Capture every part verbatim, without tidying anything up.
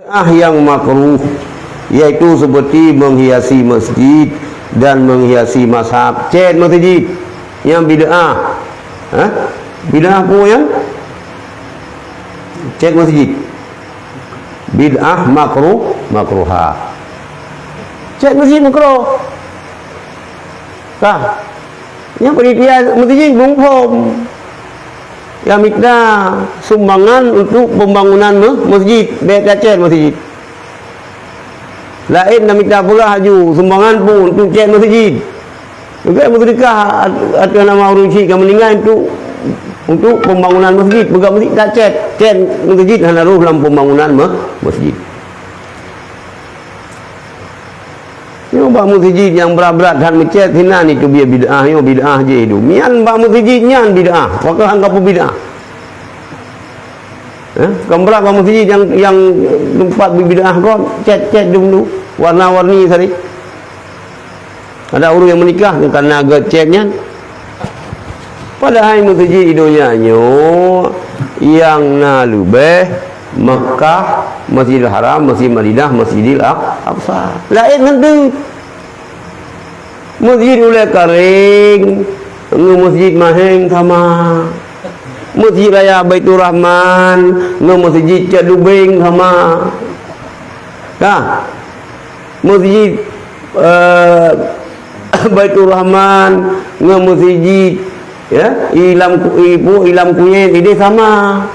Bid'ah yang makruh, yaitu seperti menghiasi masjid dan menghiasi mazhab. Cat masjid, nyan bid'ah. Ha? Bid'ah peue nyan? Cat masjid. Bid'ah makruh, makruha. Cat masjid makruh. Ka. Nyan panitia masjid muphom. Nyang mita sumbangan untuk pembangunan me-, masjid, bèk tacet masjid. Laén na mita peugah laju sumbangan pun untuk cèt masjid. Juga meuseudekah at-, ateueh nama ureueng chik ka meuninggai untuk, untuk pembangunan masjid. Peugah masjid tacet, cèt masjid hana rôh lam pembangunan me-, masjid. Nyoe bak meuseujid nyang brat-brat that meucèt sinan itu bia bid'ah, nyoe bid'ah jih itu. Nyan bak meuseujid nyan bid'ah, pakon han ka peubid'ah. Eh, kon brat bak meuseujid nyang, nyang teumpat bibid'ah kon, cèt-cèt dum tu, warna-warni sabe. Ada ureueng nyang meunikah karena geucèt nyan. Padahai meuseujid di donya nyoe nyang na leubeh Makkah, Masjidil Haram, Masjid Madinah, Masjidil Aq-, Aqsa. Laén ngon teuk. Masjid Ulèe Kareng ngon Masjid Maheng sama. Masjid Raya Baiturrahman ngon Masjid Cot Lubeng sama. Ka? Masjid, eh, Baiturrahman ngon masjid, ya, i Lam Ku-, i pu-, i Lam Kuyet idéh sama.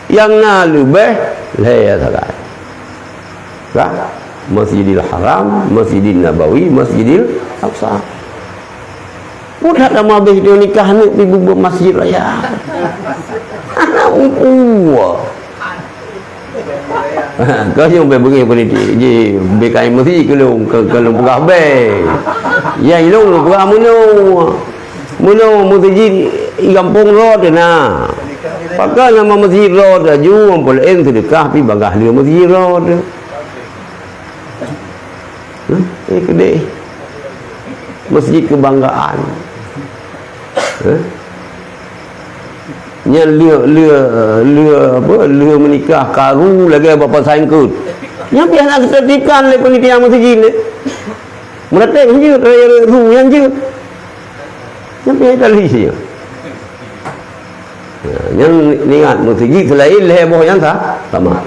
Nyang na leubeh lhèe sagai. Ka? Masjidil Haram, Masjidin Nabawi, Masjidil Aqsa. Peue that lam abéh nyoe nikah aneuk pih beubuet masjid raya. Aneuk umpua. Kau nyang bèk beungèh politik. Ji, B K M masjid keu lôn, keu, keu lôn peugah bèk. Nyang lôn, lôn peugah meunoe. Meunoe meuseujid i gampông rot na. Pakon nama masjid rot laju, ampôn laén seudeukah pih bagaih lé masjid rot. Hah? Eh, keudéh. Masjid kebanggaan. Hah? Nyan lheueh, lheueh, lheueh apa? Lheueh meunikah karu lagèe bak pasai eungkôt. Nyan pih hana geutertibkan lé panitia masjid lé. Meuratéb jeuet, raya su nyan jeuet. Nyan pih tali jeuet. Nah, nyan ingat, meuseujid seulaén lhèe boh nyan sa-, sama.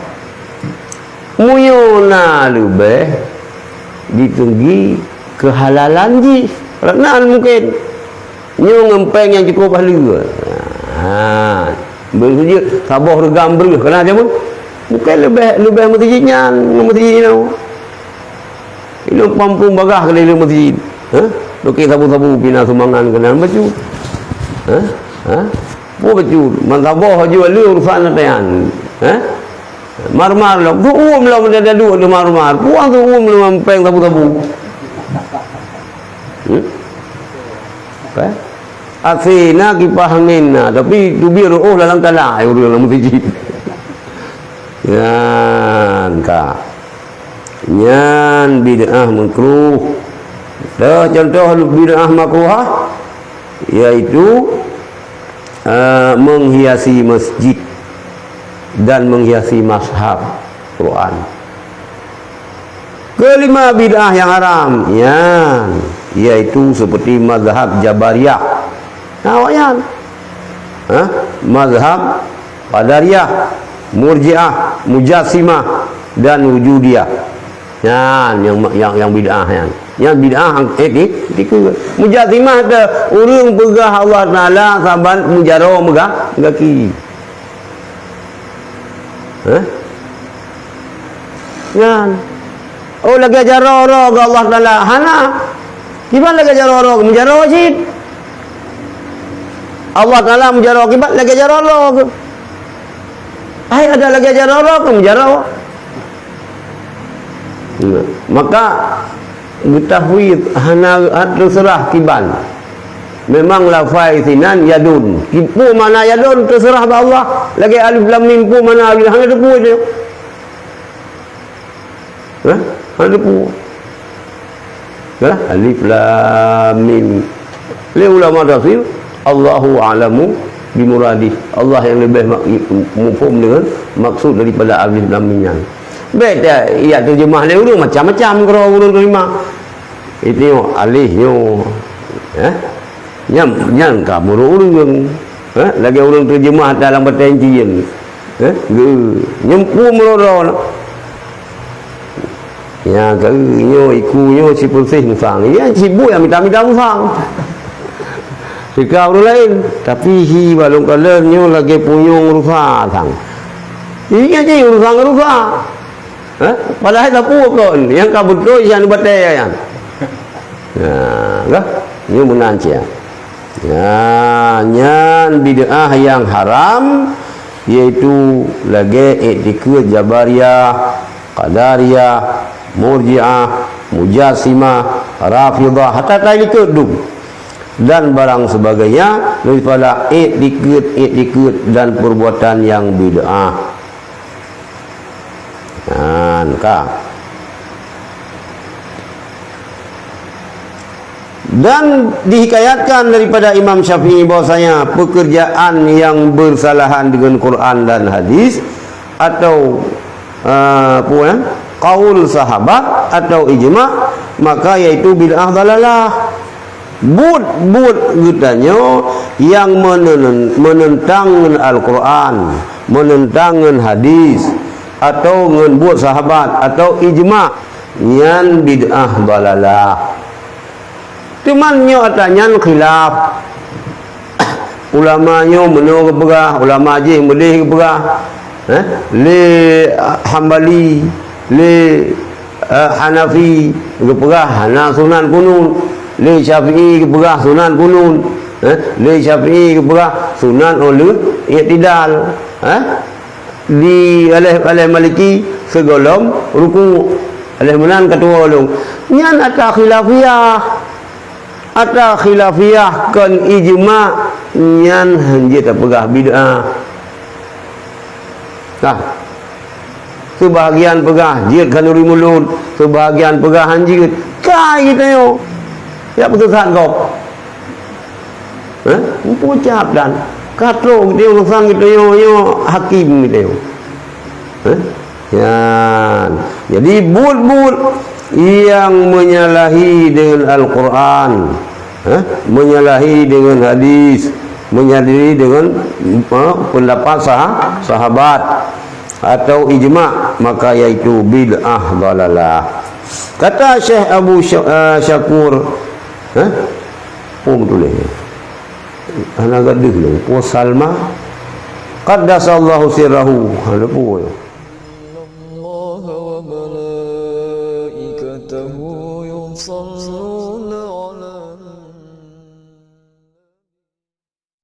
Meunyoe na leubeh, diteunggi keuhalalan jih. Karena mungken nyoe ngon péng nyang cukup haleue. Ha, beujeuet saboh reugam breueh, kana jameun. Mungken leubeh, leubeh meuseujid nyan ngon meuseujid inoe. Ilôn pampung bagaih keudéh lé masjid. Hah? Lokek sabu-sabu pih na sumbangan keunan bacut. Hah? Hah? Peue bacut? Man saboh aju aleueng urusan nyan. Hah? Mar-mar lom. Seuuem lom dan duek di mar-mar. Puang seuuem lom péng sabu-sabu. Hmm? Oke. A C na, kipah angén na, tapi teubiet reuôh lalang kalai ureueng lam masjid. Nyan ka. Nyan bid'ah makruh. Dah contoh bid'ah makruhah, yaitu, eh, menghiasi masjid dan menghiasi mazhab Quran. Kelima bid'ah yang haram, nyan, yaitu seperti mazhab Jabariyah. Nah, awaknyan. Hah? Mazhab Qadariyah, Murji'ah, Mujassimah, dan Wujudiyah. Nyan, yang, yang, yang bid'ah nyan. Yang bid'ah ang-, eh, di, di ke. Mujassimah tu ureueng peugah Allah Taala saban meujaroe meuga-, meugaki. Hah? Nyan. Oh, lagèe jaroe droe keu Allah Taala. Hana. Kiban lagèe jaroe droe, meujaroe cit. Allah Taala meujaroe kiban lagèe jaroe droe keu. Hai ada lagèe jaroe droe keu meujaroe. Nah, maka geutahwid hana, hana teuseurah kiban. Memang lafai sinan yadun. Peue makna yadun teuseurah bak Allah. Lagèe alif lam mim peue makna alif, hana teupeu nyoe. Hah? Hana teupeu. Yalah, alif lam mim. Lé ulama tafsir, Allahu a'lamu Bi muradih. Allah nyang leubeh mak-, muphom deungon maksud daripada alif lam mim nyan. Bèk ta-, ya, terjemah lé ureueng macam-macam keudroe ureueng terima. Itu alif nyoe. Eh? Nyan, nyan ka meurok ureueng. Eh? Lagèe ureueng terjemah dalam batèe inti nyan. Eh? Ge-, nyeumpung meurok-rok. Nyan ka nyoe iku nyoe sipeuseh musang. Nyan sibuk nyang mita-mita musang. Teuka ureueng laén, tapi hi bak lôn kalon nyoe lagèe punyueng rusa sang. Ingat jih rusa ngon rusa. Ha? Padahai sapeue kon, nyang ka beutôi nyang batèe nyan. Nah, kan? Nyoe meunan cit. Nah, nyan bid'ah nyang haram, yaitu lagèe iktikeuet Jabariyah, Qadariyah, Murji'ah, Mujassimah, Rafidhah, hatta talikot dum. Dan barang sebagainya, daripada iktikeuet-iktikeuet dan perbuatan yang bid'ah. Nyan ka. Dan dihikayatkan daripada Imam Syafi'i bahwasanya pekerjaan yang bersalahan dengan Quran dan hadis atau, eh, apa ya, qaul sahabat atau ijma, maka yaitu bid'ah dalalah. Buet-buet geutanyoe nyang meunen-, meunentang ngon Al-Qur'an, meunentang ngon hadis, atau ngon buet sahabat, atau ijma, nyan bid'ah dalalah. Teuma nyoe atra nyan khilaf. Ulama nyoe meunoe geupeugah, ulama jih meudeh geupeugah. Eh? Lé Hambali, lé, eh, Hanafi geupeugah hana sunan kunut. Lé Syafi'i geupeugah sunan kunut. Eh? Lé Syafi'i geupeugah sunan óh lheueh i'tidal. Eh? Di oleh, oleh Maliki sigohlom ruku'. Oleh meunan ka tuwoe lôn. Nyan atra khilafiyah. Atra khilafiyah kon ijma, nyan hanjeuet tapeugah bid'ah. Nah, seubahagian peugah jeuet khanuri mulod, seubahagian peugah hanjeuet. Kai geutanyoe. Ya, peusesat gob. Hah? Muphom cap dan ka trok geutanyoe urusan geutanyoe nyoe hakim geutanyoe. Hah? Nyan. Jadi, buet-buet nyang menyalahi dengan Al-Quran, hah? Menyalahi dengan hadis, menyalahi dengan, ha, pendapat sah-, sahabat atau ijma, maka yaitu bid'ah dalalah. Kata Syekh Abu Sya-, eh, Syakur, hah? Pun tulis. Hana gadoh lé, Pu Salma. Qaddasallahu sirrahu. Ha, lé Pu. إن الله وملائكته يصلون